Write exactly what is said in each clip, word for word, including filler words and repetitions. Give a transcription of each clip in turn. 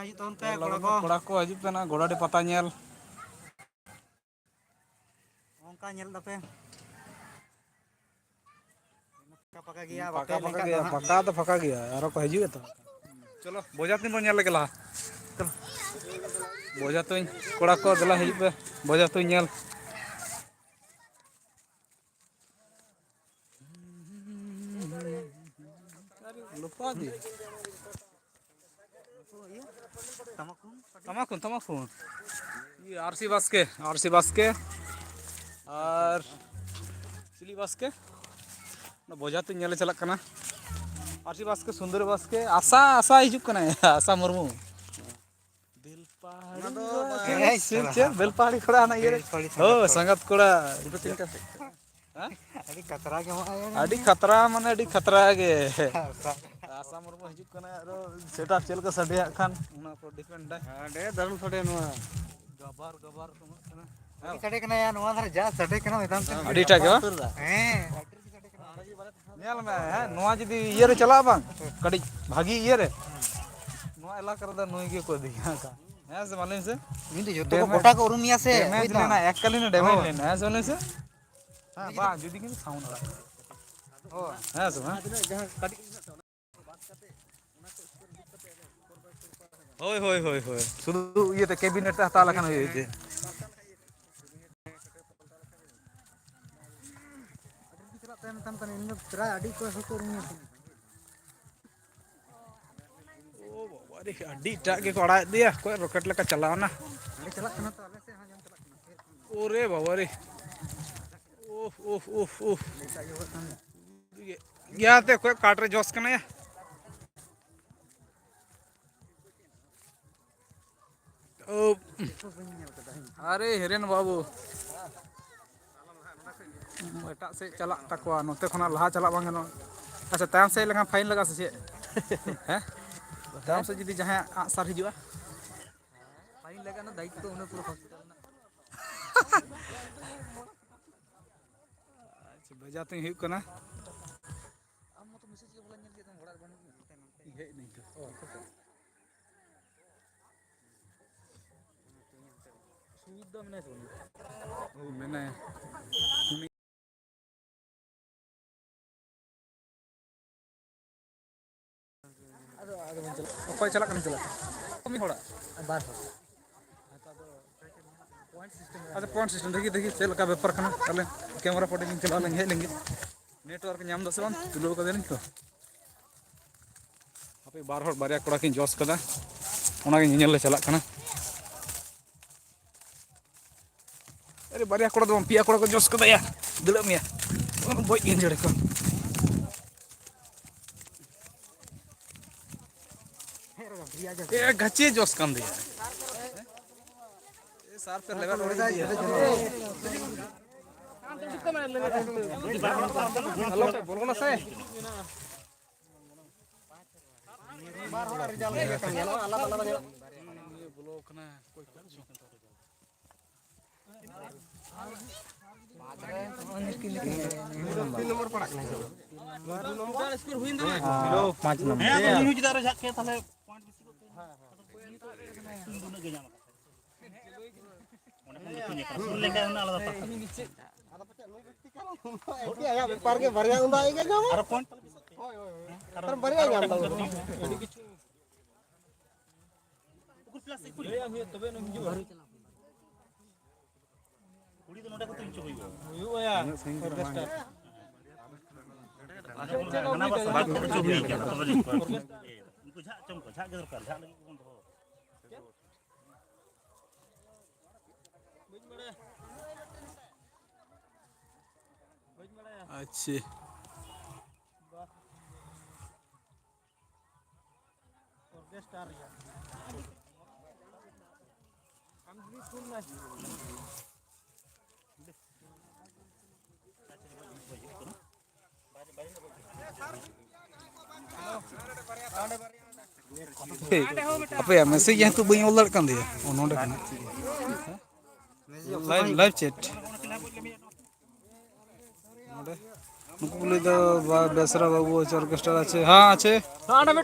ᱦᱤᱡᱩᱜ ᱛᱟᱵᱚᱱ ᱯᱮ, ᱠᱚᱲᱟ ᱠᱚ᱾ ᱠᱚᱲᱟ ᱠᱚ ᱦᱤᱡᱩᱜ ᱠᱟᱱᱟ ᱜᱚᱲᱟᱰᱤ ᱯᱟᱛᱟ ᱧᱮᱞ᱾ ᱚᱱᱠᱟ ᱧᱮᱞ ᱫᱟᱯᱮ᱾ ᱯᱷᱟᱸᱠᱟ ᱯᱷᱟᱸᱠᱟ ᱜᱮᱭᱟ, ᱯᱷᱟᱸᱠᱟ ᱵᱟᱯᱮ ᱫᱚ ᱞᱮᱱᱠᱷᱟᱱ ᱯᱷᱟᱸᱠᱟ ᱫᱚ ᱜᱮᱭᱟ, ᱦᱟᱸᱜ᱾ ᱯᱷᱟᱸᱠᱟ ᱫᱚ ᱯᱷᱟᱸᱠᱟ ᱜᱮᱭᱟ, ᱟᱨᱚ ᱠᱚ ᱦᱤᱡᱩᱜᱼᱟ ᱛᱚ᱾ ᱪᱚᱞᱚ, ᱵᱚᱡᱷᱟ ᱛᱩᱧ ᱵᱚᱱ ᱧᱮᱞ ᱞᱮᱜᱮ ᱞᱟᱦᱟ᱾ ᱪᱚᱞᱚ᱾ ᱵᱚᱡᱷᱟ ᱛᱩᱧ, ᱠᱚᱲᱟ ᱠᱚ, ᱫᱮᱞᱟ ᱦᱤᱡᱩᱜ ᱯᱮ, ᱵᱚᱡᱷᱟ ᱛᱩᱧ ᱧᱮᱞ᱾ ᱞᱚᱯᱟ ᱫᱤ᱾ ᱛᱟᱢᱟᱠᱩᱱ, ᱛᱟᱢᱟᱠᱩᱱ᱾ ᱤᱭᱟᱹ, ᱟᱨᱥᱤ ᱵᱟᱥᱠᱮ, ᱟᱨᱥᱤ ᱵᱟᱥᱠᱮ᱾ ᱟᱨ ᱪᱤᱞᱤ ᱵᱟᱥᱠᱮ? ᱚᱱᱟ ᱵᱚᱡᱷᱟ ᱛᱩᱧ ᱧᱮᱞᱮ ᱪᱟᱞᱟᱜ ᱠᱟᱱᱟ᱾ ᱟᱨᱥᱤ ᱵᱟᱥᱠᱮ, ᱥᱩᱱᱫᱚᱨᱤ ᱵᱟᱥᱠᱮ, ᱟᱥᱟ, ᱟᱥᱟ ᱦᱤᱡᱩᱜ ᱠᱟᱱᱟᱭ, ᱟᱥᱟ ᱢᱩᱨᱢᱩ᱾ ᱵᱮᱞᱯᱟᱦᱟᱲᱤ ᱚᱱᱟ ᱫᱚ ᱠᱚᱲᱟ᱾ ᱦᱮᱸ, ᱥᱤᱞ ᱪᱮᱫ? ᱵᱮᱞᱯᱟᱦᱟᱲᱤ ᱠᱚᱲᱟ ᱦᱟᱱᱟ ᱤᱭᱟᱹ ᱨᱮ᱾ ᱵᱮᱞᱯᱟᱦᱟᱲᱤ ᱥᱟᱸᱜᱟᱛ ᱦᱳᱭ, ᱠᱚᱲᱟ᱾ ᱥᱟᱸᱜᱟᱛ ᱠᱚᱲᱟ᱾ ᱯᱩᱨᱟᱹ ᱛᱤᱱᱴᱟ ᱥᱮᱫ᱾ ᱦᱮᱸ? ᱟᱹᱰᱤ ᱠᱷᱟᱛᱨᱟ ᱜᱮ ᱦᱚᱸᱜᱼᱚᱭ᱾ ᱟᱹᱰᱤ ᱠᱷᱟᱛᱨᱟ, ᱢᱟᱱᱮ ᱟᱹᱰᱤ ᱠᱷᱟᱛᱨᱟ ᱜᱮ᱾ ᱟᱥᱟ ᱢᱩᱨᱢᱩ ᱦᱤᱡᱩᱜ ᱠᱟᱱᱟᱭ, ᱟᱨᱚ ᱥᱮᱴᱟᱯ ᱪᱮᱫ ᱞᱮᱠᱟ ᱥᱟᱰᱮᱭᱟᱜ ᱠᱷᱟᱱ, ᱚᱱᱟ ᱩᱯᱚᱨ ᱰᱤᱯᱮᱱᱰ ᱫᱟᱭ᱾ ᱟᱹᱰᱤ ᱫᱟᱨᱩᱱ ᱥᱟᱰᱮ ᱱᱚᱣᱟ᱾ ᱜᱟᱵᱟᱨ ᱜᱟᱵᱟᱨ ᱠᱚ ᱮᱢᱟᱜ ᱠᱟᱱᱟ᱾ ᱟᱹᱰᱤ ᱥᱟᱰᱮ ᱠᱟᱱᱟ ᱭᱟ, ᱱᱚᱣᱟ ᱫᱷᱟᱨᱮ ᱡᱟ ᱥᱟᱰᱮ ᱠᱟᱱᱟ ᱢᱮᱛᱟᱢ ᱠᱟᱱᱟ᱾ ᱟᱹᱰᱤᱴᱟ ᱜᱮ ᱵᱟᱝ? ᱦᱮᱸ᱾ ᱧᱮᱞ ᱢᱮ, ᱦᱮᱸ, ᱱᱚᱣᱟ ᱡᱩᱫᱤ ᱤᱭᱟᱹ ᱨᱮ ᱪᱟᱞᱟᱜᱼᱟ ᱵᱟᱝ, ᱠᱟᱹᱴᱤᱡ ᱵᱷᱟᱹᱜᱤ ᱤᱭᱟᱹ ᱨᱮ, ᱱᱚᱣᱟ ᱮᱞᱟᱠᱟ ᱨᱮᱫᱚ ᱱᱩᱭ ᱜᱮᱠᱚ ᱤᱫᱤᱭᱟ᱾ ᱦᱮᱸ ᱥᱮ, ᱢᱟ ᱞᱟᱹᱭ ᱢᱮᱥᱮ? ᱩᱱᱤ ᱫᱚ ᱡᱚᱛᱚ ᱠᱚ ᱰᱮᱢᱮᱡᱽ, ᱜᱚᱴᱟ ᱠᱚ ᱩᱨᱩᱢᱮᱭᱟ ᱥᱮ, ᱰᱮᱢᱮᱡᱽ ᱵᱩᱡᱽ ᱫᱟᱢ? ᱞᱮᱱᱟ, ᱮᱠᱟᱞᱤᱱ ᱰᱮᱢᱮᱡᱽ ᱦᱳᱭ᱾ ᱞᱮᱱᱟ, ᱦᱮᱸ ᱥᱮ, ᱢᱟ ᱞᱟᱹᱭ ᱢᱮᱥᱮ? ᱦᱮᱸ, ᱵᱟᱝ, ᱡᱩᱫᱤ ᱠᱤᱱᱛᱩ ᱥᱟᱣᱩᱱᱰ ᱟᱲᱟᱜ᱾ ᱦᱳᱭ᱾ ᱦᱮᱸ ᱥᱮ ᱵᱟᱝ? ᱦᱳᱭ, ᱦᱳᱭ, ᱦᱳᱭ, ᱦᱳᱭ᱾ ᱥᱩᱫᱷᱩ ᱤᱭᱟᱹᱛᱮ ᱠᱮᱵᱤᱱᱮᱴ ᱨᱮ ᱦᱟᱛᱟᱣ ᱞᱮᱠᱷᱟᱱ ᱦᱩᱭᱩᱜᱼᱟ ᱡᱮ᱾ ᱪᱟᱞᱟᱜ ᱛᱟᱭᱚᱢ ᱛᱟᱢ ᱠᱟᱱᱟ, ᱤᱧ ᱫᱚ ᱯᱨᱟᱭ ᱟᱹᱰᱤ ᱚᱠᱚᱭ ᱦᱚᱸᱠᱚ ᱩᱨᱩᱢᱮᱭᱟ ᱥᱮ᱾ ᱳ ᱵᱟᱵᱟ ᱨᱮ, ᱟᱹᱰᱤ ᱮᱴᱟᱜ ᱜᱮᱠᱚ ᱟᱲᱟᱜ ᱮᱫ ᱫᱚᱭᱟ, ᱚᱠᱚᱭ ᱨᱚᱠᱮᱴ ᱞᱮᱠᱟ ᱪᱟᱞᱟᱣ ᱮᱱᱟ᱾ ᱟᱹᱰᱤ ᱪᱟᱞᱟᱜ ᱠᱟᱱᱟ ᱛᱚ, ᱟᱞᱮ ᱥᱮᱫ ᱦᱚᱸ ᱡᱚᱢ ᱪᱟᱞᱟᱜ ᱠᱟᱱᱟ᱾ ᱳᱨᱮ ᱵᱟᱵᱟ ᱨᱮ, ᱩᱦ, ᱩᱦ, ᱩᱦ, ᱩᱦ᱾ ᱮᱴᱟᱜ ᱜᱮ ᱦᱩᱭᱩᱜ ᱠᱟᱱᱟ᱾ ᱜᱮᱭᱟ ᱛᱮ ᱚᱠᱚᱭ ᱠᱟᱴ ᱨᱮ ᱡᱚᱥ ᱠᱟᱱᱟᱭᱟ᱾ ᱳᱯ᱾ ᱟᱨᱮ ᱦᱤᱨᱮᱱ ᱵᱟᱹᱵᱩ, ᱮᱴᱟᱜ ᱥᱮᱫ ᱪᱟᱞᱟᱜ ᱛᱟᱠᱚᱣᱟ, ᱱᱚᱛᱮ ᱠᱷᱚᱱᱟᱜ ᱞᱟᱦᱟ ᱪᱟᱞᱟᱜ ᱵᱟᱝ ᱜᱟᱱᱚᱜᱼᱟ᱾ ᱟᱪᱪᱷᱟ, ᱛᱟᱭᱚᱢ ᱥᱮᱫ ᱦᱮᱡ ᱞᱮᱱᱠᱷᱟᱱ ᱯᱷᱟᱭᱤᱱ ᱞᱟᱜᱟᱜᱼᱟ ᱥᱮ ᱪᱮᱫ? ᱦᱮᱸ? ᱛᱟᱭᱚᱢ ᱥᱮᱫ ᱡᱩᱫᱤ ᱡᱟᱦᱟᱸᱭᱟᱜ ᱟᱜ ᱥᱟᱨ ᱦᱤᱡᱩᱜᱼᱟ? ᱯᱷᱟᱭᱤᱱ ᱞᱟᱜᱟᱜ ᱨᱮᱱᱟᱜ ᱫᱟᱭᱤᱛᱛᱚ ᱩᱱᱟᱹᱜ ᱯᱩᱨᱟᱹ ᱦᱚᱥᱯᱤᱴᱟᱞ ᱨᱮᱱᱟᱜ᱾ ᱟᱪᱪᱷᱟ, ᱵᱷᱮᱡᱟ ᱛᱩᱧ ᱦᱩᱭᱩᱜ ᱠᱟᱱᱟ᱾ ᱟᱢ ᱢᱚᱛᱚ ᱢᱮᱥᱮᱡᱽ ᱜᱮ ᱵᱟᱞᱮ ᱧᱮᱞ ᱠᱮᱫ ᱛᱟᱢᱟ, ᱚᱲᱟᱜ ᱨᱮ ᱵᱟᱹᱱᱩᱜ ᱢᱮᱭᱟ᱾ ᱦᱮᱡ ᱱᱟᱹᱧ ᱛᱚ᱾ ᱚ, ᱟᱪᱪᱷᱟ᱾ ᱢᱮᱱᱟᱭᱟ᱾ ᱚᱠᱚᱭ ᱪᱟᱞᱟᱜ ᱠᱟᱱᱟ? ᱪᱟᱞᱟᱜ ᱠᱟᱱᱟ ᱢᱤᱫ ᱦᱚᱲᱟᱜ᱾ ᱵᱟᱨ ᱦᱚᱲ᱾ ᱟᱪᱪᱷᱟ, ᱯᱚᱭᱮᱱᱴ ᱥᱤᱥᱴᱮᱢ, ᱫᱮᱠᱷᱤ ᱫᱮᱠᱷᱤ ᱪᱮᱫ ᱞᱮᱠᱟ ᱵᱮᱯᱟᱨ ᱠᱟᱱᱟ᱾ ᱛᱟᱦᱚᱞᱮ ᱠᱮᱢᱮᱨᱟ ᱯᱚᱭᱮᱱᱴ ᱤᱧ ᱪᱟᱞᱟᱣ ᱞᱮᱱ ᱦᱮᱡ ᱞᱮᱱ ᱜᱮ᱾ ᱱᱮᱴᱣᱟᱨᱠ ᱧᱟᱢ ᱫᱟ ᱥᱮ ᱵᱟᱝ? ᱛᱩᱞᱟᱹᱣ ᱠᱟᱫᱟᱞᱤᱧ ᱛᱚ᱾ ᱦᱟᱯᱮ, ᱵᱟᱨ ᱦᱚᱲ ᱵᱟᱨᱭᱟ ᱠᱚᱲᱟ ᱠᱤᱱ ᱡᱚᱥ ᱠᱟᱫᱟ, ᱚᱱᱟᱜᱮ ᱧᱮᱧᱮᱞ ᱞᱮ ᱪᱟᱞᱟᱜ ᱠᱟᱱᱟ᱾ ᱟᱨᱮ, ᱵᱟᱨᱭᱟ ᱠᱚᱲᱟ ᱫᱚ ᱵᱟᱝ, ᱯᱮᱭᱟ ᱠᱚᱲᱟ ᱠᱚ ᱡᱚᱥ ᱠᱟᱫᱟᱭᱟ᱾ ᱫᱟᱹᱲᱟᱜ ᱢᱮᱭᱟ, ᱵᱚᱡ ᱜᱮᱧ ᱡᱟᱹᱲ ᱠᱚ᱾ ᱮ, ᱜᱟᱪᱮ ᱡᱚᱥ ᱠᱟᱱ ᱫᱚᱭᱟ᱾ ᱮ, ᱥᱟᱨ ᱯᱮ ᱞᱮᱵᱮᱫ ᱚᱲᱮᱡ ᱫᱤᱭᱟ᱾ ᱟᱞᱚ ᱯᱮ ᱵᱚᱞᱚᱱᱟ ᱥᱮ᱾ ᱵᱟᱨ ᱦᱚᱲᱟᱜ ᱨᱮᱡᱟᱞᱴ ᱜᱮ ᱠᱟᱱ ᱜᱮᱭᱟ, ᱱᱚᱣᱟ ᱟᱞᱟᱫᱟ ᱟᱞᱟᱫᱟ ᱧᱮᱞᱚᱜ᱾ ᱵᱚᱞᱚ ᱠᱟᱱᱟ᱾ ᱯᱟᱸᱪ ᱱᱚᱢᱵᱚᱨ᱾ ᱯᱟᱸᱪ ᱱᱚᱢᱵᱚᱨ᱾ ᱦᱮᱸ, ᱟᱫᱚ ᱩᱱᱤ ᱦᱚᱸ ᱪᱮᱫᱟᱜ ᱨᱮ ᱡᱷᱟᱜ ᱠᱮᱫ ᱛᱟᱦᱞᱮ ᱯᱚᱭᱮᱱᱴ ᱵᱮᱥᱤ ᱠᱚ ᱩᱱᱟᱹᱜ ᱜᱮ ᱧᱟᱢ ᱟᱠᱟᱫᱟ᱾ ᱚᱸᱰᱮ ᱠᱷᱚᱱ ᱫᱚ ᱛᱤᱧ ᱟᱠᱟᱱᱟ᱾ ᱥᱩᱨ ᱞᱮᱱᱠᱷᱟᱱ ᱦᱩᱱᱟᱹᱝ ᱟᱞᱟᱫᱟ ᱯᱟᱥᱟ᱾ ᱟᱫᱚ ᱯᱟᱪᱮᱫ ᱱᱩᱭ ᱵᱮᱠᱛᱤ ᱠᱟᱱᱟ᱾ ᱜᱚᱢᱠᱮ, ᱟᱭᱟᱜ ᱵᱮᱯᱟᱨ ᱜᱮ ᱵᱟᱨᱭᱟ ᱩᱱᱫᱚ ᱟᱡ ᱜᱮ ᱧᱟᱢᱟ᱾ ᱟᱨᱚ ᱯᱚᱭᱮᱱᱴ ᱛᱟᱦᱞᱮ ᱵᱮᱥᱤ ᱠᱚ᱾ ᱦᱳᱭ, ᱦᱳᱭ, ᱦᱳᱭ᱾ ᱟᱨᱚ ᱵᱟᱨᱭᱟ ᱧᱟᱢ ᱫᱟ ᱩᱱᱤ ᱫᱚ᱾ ᱩᱠᱩᱨ ᱯᱞᱟᱥ ᱮᱠᱩᱨᱤ? ᱞᱟᱹᱭᱟᱢ ᱦᱩᱭᱩᱜ ᱛᱚᱵᱮ ᱱᱩᱭ ᱦᱤᱡᱩᱜᱼᱟ᱾ ᱠᱩᱲᱤ ᱫᱚ ᱱᱚᱰᱮ ᱠᱚ ᱛᱤᱸᱜᱩ ᱦᱚᱪᱚ ᱦᱩᱭᱩᱜᱼᱟ᱾ ᱦᱩᱭᱩᱜᱼᱟ ᱭᱟ, ᱚᱨᱠᱮᱥᱴᱟᱨ᱾ ᱟᱫᱚ ᱚᱱᱟ ᱦᱟᱱᱟ ᱵᱟᱥ ᱵᱟᱫ ᱠᱚ ᱦᱚᱪᱚ ᱦᱩᱭ ᱠᱟᱱᱟ, ᱛᱚᱵᱮ ᱞᱤᱧ ᱠᱚ᱾ ᱚᱨᱠᱮᱥᱴᱟᱨ᱾ ᱩᱱᱠᱩ ᱡᱷᱟᱜ ᱪᱚᱝ ᱠᱚ, ᱡᱷᱟᱜ ᱜᱮ ᱫᱚᱨᱠᱟᱨ, ᱡᱷᱟᱜ ᱞᱟᱹᱜᱤᱫ ᱜᱮᱵᱚᱱ ᱫᱚᱦᱚ᱾ ᱟᱪᱪᱷᱟ᱾ ᱚᱨᱠᱮᱥᱴᱟᱨ ᱨᱮᱭᱟᱜ᱾ ᱟᱢ ᱡᱩᱫᱤ ᱯᱷᱳᱱ ᱢᱮ᱾ ᱦᱮᱸ, ᱟᱯᱮᱭᱟᱜ ᱢᱮᱥᱮᱡᱽ ᱡᱮᱦᱮᱛᱩ ᱵᱟᱹᱧ ᱚᱞ ᱫᱟᱲᱮᱭᱟᱜ ᱠᱟᱱ ᱛᱟᱭᱟ, ᱚ, ᱱᱚᱰᱮ ᱠᱷᱚᱱᱟᱜ᱾ Live, live chat. ᱱᱚᱰᱮ ᱱᱩᱠᱩ ᱠᱚ ᱞᱟᱹᱭ ᱫᱟ, ᱵᱟ-, ᱵᱮᱥᱨᱟ ᱵᱟᱹᱵᱩ ᱟᱪᱷᱮ, ᱚᱨᱠᱮᱥᱴᱟᱨ ᱟᱪᱷᱮ? ᱦᱮᱸ, ᱟᱪᱷᱮ᱾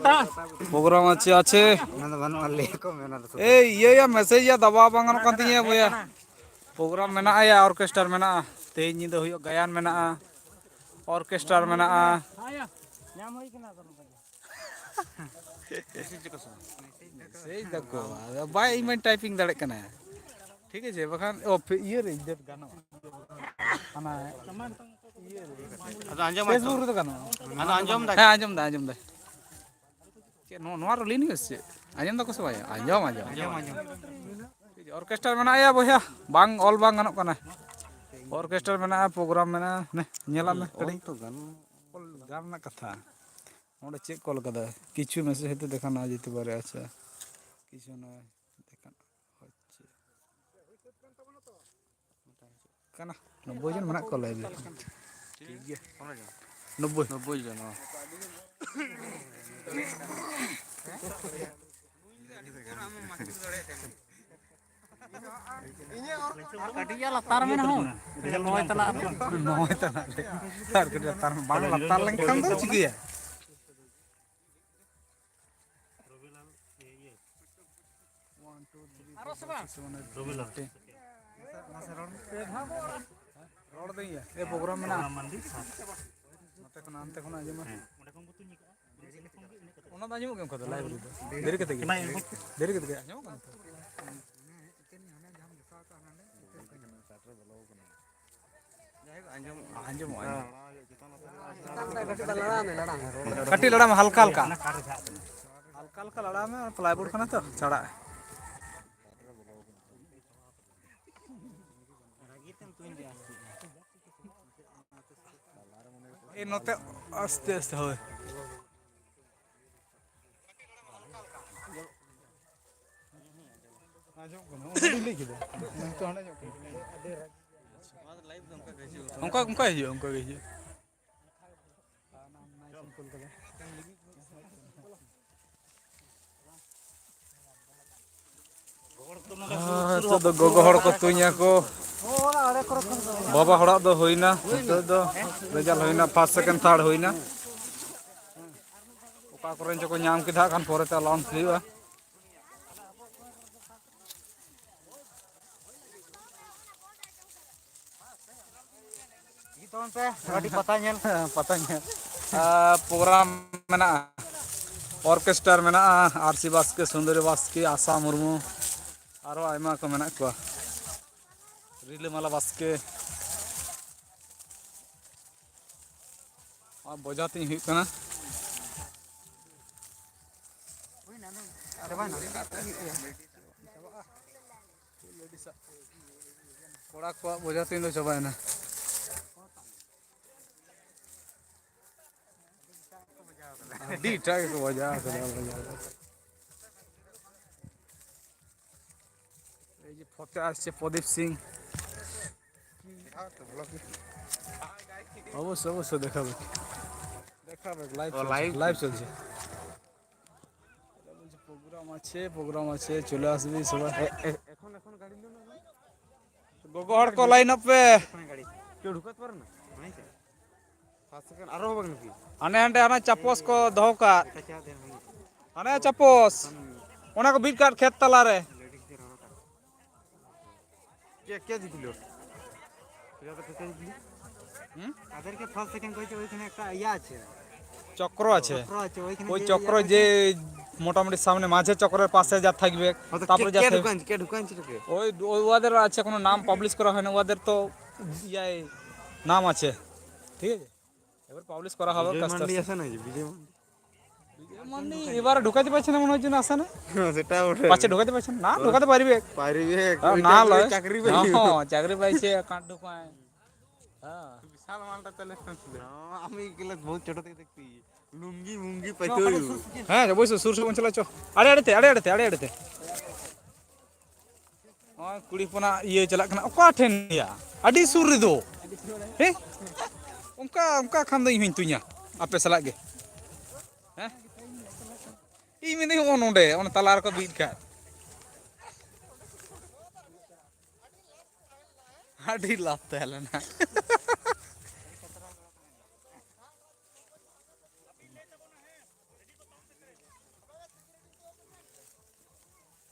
ᱯᱨᱳᱜᱨᱟᱢ ᱟᱪᱷᱮ, ᱟᱪᱷᱮ᱾ ᱚᱱᱟ ᱫᱚ ᱵᱟᱹᱱᱩᱜᱼᱟ, ᱞᱟᱹᱭ ᱟᱠᱚ ᱢᱮ ᱚᱱᱟ ᱫᱚ᱾ ᱮᱭ, ᱤᱭᱟᱹᱭᱟ, ᱢᱮᱥᱮᱡᱽ ᱭᱟ, ᱫᱟᱵᱟᱣ ᱵᱟᱝ ᱜᱟᱱᱚᱜ ᱠᱟᱱ ᱛᱤᱧᱟᱹ ᱵᱚᱭᱟ᱾ ᱯᱨᱳᱜᱨᱟᱢ ᱢᱮᱱᱟᱜᱼᱟ ᱭᱟ, ᱚᱨᱠᱮᱥᱴᱟᱨ ᱢᱮᱱᱟᱜᱼᱟ᱾ ᱛᱮᱦᱮᱧ ᱧᱤᱫᱟᱹ ᱦᱩᱭᱩᱜ ᱜᱟᱭᱟᱱ ᱢᱮᱱᱟᱜᱼᱟ, ᱚᱨᱠᱮᱥᱴᱟᱨ ᱢᱮᱱᱟᱜᱼᱟ᱾ ᱥᱮᱭ ᱫᱟᱠᱚ, ᱟᱫᱚ ᱵᱟᱭ, ᱤᱧ ᱢᱟᱧ ᱴᱟᱭᱯᱤᱝ ᱫᱟᱲᱮᱭᱟᱜ ᱠᱟᱱᱟ᱾ ᱴᱷᱤᱠ ᱟᱪᱷᱮ, ᱵᱟᱠᱷᱟᱱ ᱚ, ᱯᱷᱮ-, ᱤᱭᱟᱹ ᱨᱮ ᱫᱮᱵ ᱜᱟᱱᱚᱜᱼᱟ᱾ ᱚᱱᱟ ᱤᱭᱟᱹ ᱨᱮ᱾ ᱟᱫᱚ ᱟᱸᱡᱚᱢ ᱟᱭ ᱛᱚ᱾ Facebook ᱨᱮᱫᱚ ᱜᱟᱱᱚᱜᱼᱟ᱾ ᱟᱫᱚ ᱟᱸᱡᱚᱢ ᱫᱟᱭ᱾ ᱦᱮᱸ, ᱟᱸᱡᱚᱢ ᱫᱟ, ᱟᱸᱡᱚᱢ ᱫᱟ᱾ ᱪᱮᱫ ᱱᱚᱣᱟ, ᱱᱚᱣᱟ ᱨᱮ ᱞᱤᱱ ᱜᱮ ᱥᱮ ᱪᱮᱫ? ᱟᱸᱡᱚᱢ ᱫᱟᱠᱚ ᱥᱮ ᱵᱟᱝ? ᱟᱸᱡᱚᱢ, ᱟᱸᱡᱚᱢ᱾ ᱟᱸᱡᱚᱢ, ᱟᱸᱡᱚᱢ᱾ ᱚᱨᱠᱮᱥᱴᱟᱨ ᱢᱮᱱᱟᱜᱼᱟ ᱭᱟ ᱵᱚᱭᱦᱟ, ᱵᱟᱝ ᱚᱞ ᱵᱟᱝ ᱜᱟᱱᱚᱜ ᱠᱟᱱᱟ᱾ ᱚᱨᱠᱮᱥᱴᱟᱨ ᱢᱮᱱᱟᱜᱼᱟ, ᱯᱨᱳᱜᱨᱟᱢ ᱢᱮᱱᱟᱜᱼᱟ, ᱱᱮ, ᱧᱮᱞᱟᱜ ᱢᱮ ᱚᱞ ᱠᱟᱹᱴᱤᱡ᱾ ᱛᱚ ᱜᱟᱱᱚᱜ᱾ ᱚᱞ ᱜᱟᱱ ᱨᱮᱱᱟᱜ ᱠᱟᱛᱷᱟ᱾ ᱚᱸᱰᱮ ᱪᱮᱫ ᱠᱚ ᱚᱞ ᱠᱟᱫᱟ? ᱠᱤᱪᱷᱩ ᱢᱮᱥᱮᱡᱽ ᱦᱚᱭᱛᱳ ᱫᱮᱠᱷᱟᱣ ᱱᱟ ᱡᱮᱛᱮ ᱯᱟᱨᱮ, ᱟᱪᱪᱷᱟ᱾ ᱠᱤᱪᱷᱩ ᱱᱚᱜᱼᱚᱭ ᱫᱮᱠᱷᱟᱣ ᱦᱚᱪᱪᱷᱮ᱾ ᱠᱟᱱᱟ, ᱱᱚᱵᱵᱳᱭ ᱡᱚᱱ ᱢᱮᱱᱟᱜ ᱠᱚᱣᱟ live ᱨᱮ᱾ ᱴᱷᱤᱠ ᱜᱮᱭᱟ᱾ ᱱᱚᱵᱵᱳᱭ᱾ ᱱᱚᱵᱵᱳᱭ ᱡᱚᱱ, ᱦᱚᱸ᱾ ᱠᱟᱹᱴᱤᱡ ᱞᱟᱛᱟᱨ ᱢᱮ ᱱᱟᱦᱚᱸ᱾ ᱱᱚᱭ ᱛᱟᱱᱟᱜ ᱨᱮ᱾ ᱱᱚᱭ ᱛᱟᱱᱟᱜ ᱨᱮ᱾ ᱟᱨ ᱠᱟᱹᱴᱤᱡ ᱞᱟᱛᱟᱨ, ᱵᱟᱝ ᱞᱟᱛᱟᱨ ᱞᱮᱱᱠᱷᱟᱱ ᱫᱚ ᱪᱤᱠᱟᱹᱭᱟ? ᱟᱨᱚ ᱥᱮ ᱵᱟᱝ? ᱢᱟᱥᱮ ᱨᱚᱲ ᱢᱮ᱾ ᱨᱚᱲ ᱫᱟᱹᱧ ᱭᱟ᱾ ᱮ, ᱯᱨᱳᱜᱨᱟᱢ ᱢᱮᱱᱟᱜᱼᱟ᱾ ᱱᱚᱛᱮ ᱠᱷᱚᱱ, ᱦᱟᱱᱛᱮ ᱠᱷᱚᱱ ᱟᱸᱡᱚᱢᱟ᱾ ᱚᱱᱟ ᱫᱚ ᱟᱸᱡᱚᱢᱚᱜ ᱜᱮᱭᱟ ᱚᱱᱠᱟ ᱫᱚ, live ᱨᱮᱫᱚ᱾ ᱫᱮᱨᱤ ᱠᱟᱛᱮ ᱜᱮ᱾ ᱫᱮᱨᱤ ᱠᱟᱛᱮ ᱜᱮ ᱟᱸᱡᱚᱢᱚᱜ ᱠᱟᱱᱟ ᱛᱚ? ᱟᱸᱡᱚᱢᱚᱜᱼᱟ, ᱟᱸᱡᱚᱢᱚᱜᱼᱟ᱾ ᱠᱟᱹᱴᱤᱡ ᱞᱟᱲᱟᱣ ᱢᱮ, ᱦᱟᱞᱠᱟ ᱦᱟᱞᱠᱟ᱾ ᱦᱟᱞᱠᱟ ᱦᱟᱞᱠᱟ ᱞᱟᱲᱟᱣ ᱢᱮ, ᱯᱞᱟᱭᱵᱳᱨᱰ ᱠᱟᱱᱟ ᱛᱚ, ᱪᱷᱟᱲᱟᱜᱼᱟ᱾ ᱮ, ᱱᱚᱛᱮ ᱟᱥᱛᱮ ᱟᱥᱛᱮ, ᱦᱳᱭ᱾ ᱟᱸᱡᱚᱢᱚᱜ ᱠᱟᱱᱟ, ᱚᱱᱟ ᱫᱚᱧ ᱞᱟᱹᱭ ᱠᱮᱫᱟ᱾ ᱱᱤᱛᱚᱜ ᱦᱟᱸᱰᱮ ᱟᱸᱡᱚᱢᱚᱜ ᱠᱟᱱᱟ᱾ ᱚᱱᱠᱟ, ᱚᱱᱠᱟ ᱦᱤᱡᱩᱜᱼᱟ, ᱚᱱᱠᱟ ᱜᱮ ᱦᱤᱡᱩᱜᱼᱟ᱾ ᱦᱮᱸ, ᱱᱤᱛᱚᱜ ᱫᱚ ᱜᱚᱜᱚ ᱦᱚᱲ ᱠᱚ ᱛᱩᱧᱟ ᱠᱚ᱾ ᱵᱟᱵᱟ ᱦᱚᱲᱟᱜ ᱫᱚ ᱦᱩᱭᱱᱟ, ᱱᱤᱛᱚᱜ ᱫᱚ result ᱦᱩᱭᱱᱟ, first, second, third ᱦᱩᱭᱱᱟ᱾ ᱚᱠᱟ ᱠᱚᱨᱮᱱ ᱪᱚᱠᱚ ᱧᱟᱢ ᱠᱮᱫᱟ, ᱦᱟᱸᱜ ᱠᱷᱟᱱ ᱯᱚᱨᱮᱛᱮ announce ᱦᱩᱭᱩᱜᱼᱟ᱾ ᱛᱚ ᱚᱱᱛᱮ ᱟᱹᱰᱤ ᱯᱟᱛᱟ ᱧᱮᱞ᱾ ᱯᱟᱛᱟ ᱧᱮᱞ᱾ ᱟᱨ ᱯᱨᱳᱜᱨᱟᱢ ᱢᱮᱱᱟᱜᱼᱟ, ᱚᱨᱠᱮᱥᱴᱟᱨ ᱢᱮᱱᱟᱜᱼᱟ, ᱟᱨ ᱥᱤ ᱵᱟᱥᱠᱮ, ᱥᱩᱱᱫᱚᱨᱤ ᱵᱟᱥᱠᱮ, ᱟᱥᱟ ᱢᱩᱨᱢᱩ, ᱟᱨᱦᱚᱸ ᱟᱭᱢᱟ ᱠᱚ ᱢᱮᱱᱟᱜ ᱠᱚᱣᱟ, ᱨᱤᱞᱟᱹᱢᱟᱞᱟ ᱵᱟᱥᱠᱮ᱾ ᱟᱨ ᱵᱚᱡᱷᱟ ᱛᱩᱧ ᱦᱩᱭᱩᱜ ᱠᱟᱱᱟ᱾ ᱠᱚᱲᱟ ᱠᱚᱣᱟᱜ ᱵᱚᱡᱷᱟ ᱛᱩᱧ ᱫᱚ ᱪᱟᱵᱟᱭᱮᱱᱟ᱾ ᱟᱹᱰᱤ ᱮᱴᱟᱜ ᱜᱮᱠᱚ ᱵᱟᱡᱟᱣ ᱠᱟᱫᱟ, ᱵᱟᱡᱟᱣ ᱠᱟᱫᱟ᱾ এই যে ফতে আসছে প্রদীপ সিং। অবশ্যই, অবশ্যই দেখাবে। দেখাবে, লাইভ ও, চলছে, লাইভ লাইভ চলছে। এটা বলছে প্রোগ্রাম আছে, প্রোগ্রাম আছে, চলে আসবি সবাই। এ-, এ-, এখন, এখন গাড়ি নিও না, এখন। গোগো হড় কো লাইন আপ পে। ওখানে গাড়ি। কেউ ঢুকাতে পারে না? নাই তো। ফার্স্ট সেকেন্ড আরো হবে নাকি? ᱦᱟᱱᱮ ᱦᱟᱸᱰᱮ ᱦᱟᱱᱟ ᱪᱟᱯᱚᱥ ᱠᱚ ᱫᱚᱦᱚ ᱠᱟᱜ᱾ ᱦᱟᱱᱮ ᱪᱟᱯᱚᱥ᱾ ᱚᱱᱟ ᱠᱚ ᱵᱤᱫ ᱠᱟᱜ ᱠᱷᱮᱛ ᱛᱟᱞᱟᱨᱮ᱾ কে, কে জিতল? কে জিতল? হুম? তাদেরকে ফার্স্ট সেকেন্ড করেছে, ওইখানে একটা ইয়ে আছে। চক্র আছে। চক্র আছে, ওইখানে ওই যে চক্র ইয়ে যে আছে। মোটামুটি সামনে মাঝে চক্রের পাশে যা থাকবে, হয়তো তারপরে কে, যা কে থাকবে। ঢুকাইছে, কে ঢুকাইছে তোকে? ওই, ওই ওদের আছে, কোনো নাম পাবলিশ করা হয়নি, ওদের তো ইয়াই নাম আছে, ঠিক আছে? এবার পাবলিশ করা হবে বিজয় আস্তে মান্ডি আস্তে। আছে না, এই যে বিজয় মান্ডি? বিজয় মান্ডি এবার ঢুকাতে পারছে না মনে হচ্ছে না, আসে না? হ্যাঁ, সেটা ওঠে। পাচ্ছে ঢুকাতে পারছে না? না, ঢুকাতে পারবে। পারবে, আর ওই না চাকরি, লয়। চাকরি পাইবে। হ্যাঁ, চাকরি পাইছে, কার ঢুকায়। হ্যাঁ। বিশাল মালটা তাহলে ছিল। হ্যাঁ, আমি এগুলো বহুত ছোট থেকে দেখছি। লুঙ্গি মুঙ্গি পাইতে হইব। ᱦᱮᱸ, ᱚᱵᱚᱥᱥᱳᱭ, ᱥᱩᱨ ᱥᱩᱨ ᱵᱚᱱ ᱪᱟᱞᱟᱣ ᱦᱚᱪᱚ᱾ ᱟᱲᱮ ᱟᱲᱮ ᱛᱮ, ᱟᱲᱮ ᱟᱲᱮ ᱛᱮ, ᱟᱲᱮ ᱟᱲᱮ ᱛᱮ᱾ ᱱᱚᱜᱼᱚᱭ ᱠᱩᱲᱤ ᱦᱚᱯᱚᱱᱟᱜ ᱤᱭᱟᱹ ᱪᱟᱞᱟᱜ ᱠᱟᱱᱟ᱾ ᱚᱠᱟ ᱴᱷᱮᱱ ᱭᱟ? ᱟᱹᱰᱤ ᱥᱩᱨ ᱨᱮᱫᱚ᱾ ᱦᱮᱸ? ᱚᱱᱠᱟ, ᱚᱱᱠᱟ ᱠᱷᱟᱱ ᱫᱚ ᱤᱧ ᱦᱚᱧ ᱛᱩᱧᱟ ᱟᱯᱮ ᱥᱟᱞᱟᱜ ᱜᱮ᱾ ᱦᱮᱸ? ᱤᱧ ᱢᱮᱱᱫᱟᱹᱧ ᱦᱚᱸᱜᱼᱚ ᱱᱚᱰᱮ, ᱚᱱᱟ ᱛᱟᱞᱟ ᱨᱮᱠᱚ ᱵᱤᱫ ᱠᱟᱜ᱾ ᱟᱹᱰᱤ ᱞᱟᱵᱷ ᱛᱟᱦᱮᱸ ᱞᱮᱱᱟ᱾